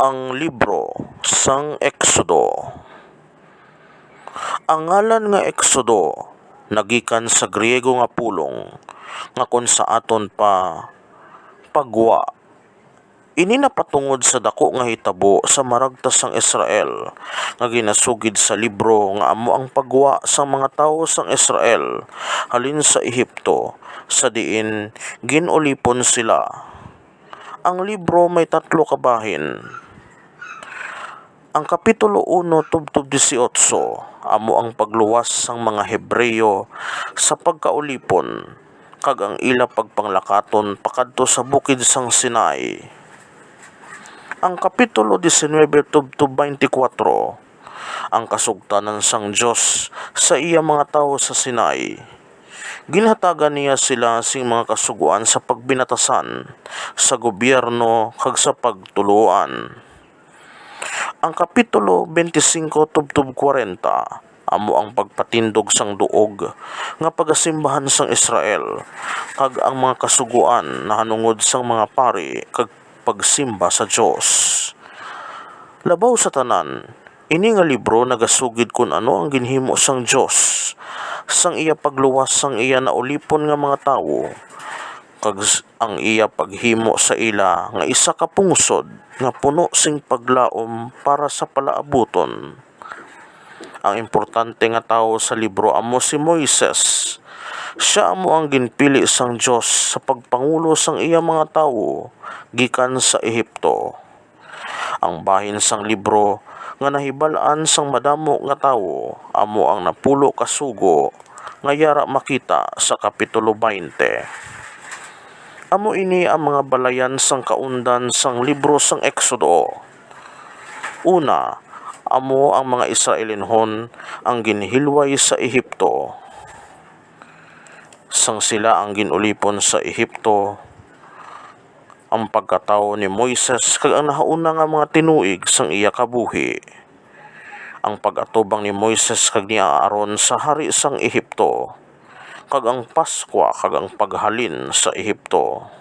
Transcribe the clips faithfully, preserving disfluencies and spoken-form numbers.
Ang libro sang Exodo. Ang ngalan nga Exodo nagikan sa Griego nga pulong, nga kon sa aton pa, pagwa. Ini napatungod sa dako nga hitabo sa maragta sang Israel, nga ginasugid sa libro nga amo ang pagwa sang mga tawo sang Israel halin sa Ehipto, sa diin gin-ulipon sila. Ang libro may tatlo ka bahin. Ang Kapitulo uno tubtob dieciocho amo ang pagluwas sang mga Hebreo sa pagkaulipon kag ang ila pagpanglakaton pakadto sa bukid sang Sinai. Ang Kapitulo diecinuebe tubtob twenty-four, ang kasugtanan sang Dios sa iya mga tawo sa Sinai. Ginhatagan niya sila sing mga kasugoan sa pagbinatasan, sa gobyerno, kag sa pagtuluoan. Ang Kapitulo twenty-five tubtob forty amo ang pagpatindog sang duog nga pagasimbahan sang Israel, kag ang mga kasugoan nahanungod sang mga pari kag pagsimba sa Dios. Labaw sa tanan, ini nga libro nagasugid kon ano ang ginhimo sang Dios sang iya pagluwas sang iya naulipon nga mga tawo, kag s-, ang iya paghimo sa ila nga isa ka pungsod nga puno sing paglaom para sa palaabuton. Ang importante nga tawo sa libro amo si Moises. Sia amo ang ginpili sang Dios sa pagpangulo sang iya mga tawo gikan sa Ehipto. Ang bahin sang libro nga nahibal-an sang madamo nga tawo amo ang napulo ka sugo nga yara makita sa Kapitulo twenty. Amo ini ang mga balayan sang kaundan sang libro sang Exodo. Una, amo ang mga Israelinhon ang ginhilway sa Ehipto. Sang sila ang gin-ulipon sa Ehipto, ang pagkatawo ni Moises kag ang nahauna nga mga tinuig sang iya kabuhi, ang pag-atubang ni Moises kag ni Aaron sa hari sang Ehipto, kag ang Paskwa kag ang paghalin sa Ehipto.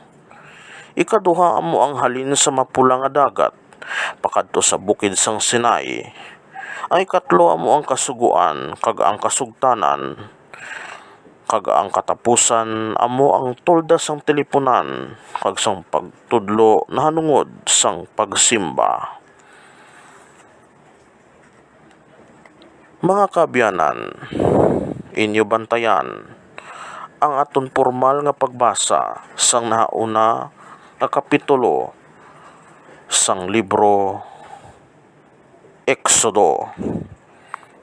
Ikaduha amo ang halin sa Mapula nga Dagat pakadto sa bukid sang Sinai. Ang ikatlo amo ang Kasugoan kag ang Kasugtanan, kag ang katapusan amo ang Tolda sang Tilipunan kag sang pagtudlo nahanungod sang pagsimba. Mga kaabyanan, inyo bantayan ang aton pormal nga pagbasa sang nahauna nga kapitulo sang libro Exodo.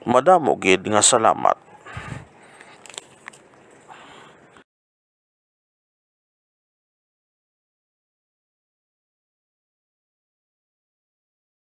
Madamo gid nga salamat.